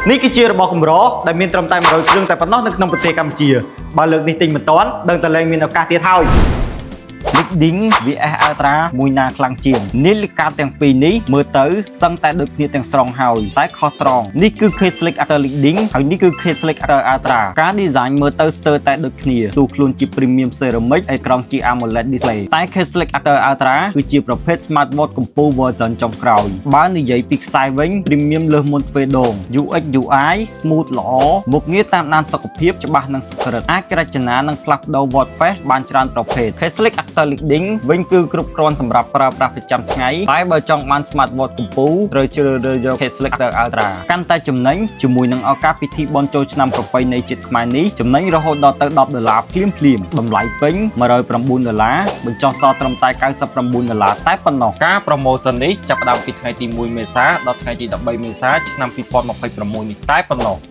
នេះគឺជារបស់កម្រដែលមានត្រឹមតែ100គ្រឿងតែប៉ុណ្ណោះនៅក្នុងប្រទេសកម្ពុជាបើលើកនេះទិញមិនទាន់ដឹងតែលែងមានឱកាសទៀតហើយ Leading VS Ultra មួយណាខ្លាំងជាងនាឡិកាទាំងពីរនេះមើលទៅសឹងតែដូចគ្នាទាំងស្រុងហើយតែខុសត្រង់នេះគឺ Caslick Actor Leading ហើយនេះគឺ Caslick Actor Ultra ការ design មើលទៅស្ទើរតែដូចគ្នាទូខ្លួនជា premium ceramic អេក្រង់ជា AMOLED display តែ Caslick Actor Ultra គឺជាប្រភេទ smartwatch កំពូល version ចុងក្រោយបើនិយាយពីខ្សែវិញ premium លើសមុនទ្វេដង UX UI smooth ល្អមុខងារតាមដានសុខភាពច្បាស់និងសុក្រិតអាចរចនានិងផ្លាស់ប្ដូរ watch face បានច្រើនប្រភេទ Caslick Actor Leading វិញគឺគ្រប់គ្រាន់សម្រាប់ប្រើប្រាស់ប្រចាំថ្ងៃតែបើចង់បាន smartwatch កំពូលត្រូវជ្រើសរើសយក Caslick Actor Ultra កាន់តែចំណេញជាមួយនឹងឱកាសពិធីបុណ្យចូលឆ្នាំប្រពៃណីជាតិខ្មែរនេះចំណេញរហូតដល់ទៅ10ដុល្លារភ្លាមភ្លាមៗតម្លៃពេញ109ដុល្លារបញ្ចុះសល់ត្រឹមតែ99ដុល្លារតែប៉ុណ្ណោះការ promotion នេះចាប់ផ្ដើមពីថ្ងៃទី1មេសាដល់ថ្ងៃទី13មេសាឆ្នាំ2026នេះតែប៉ុណ្ណោះ។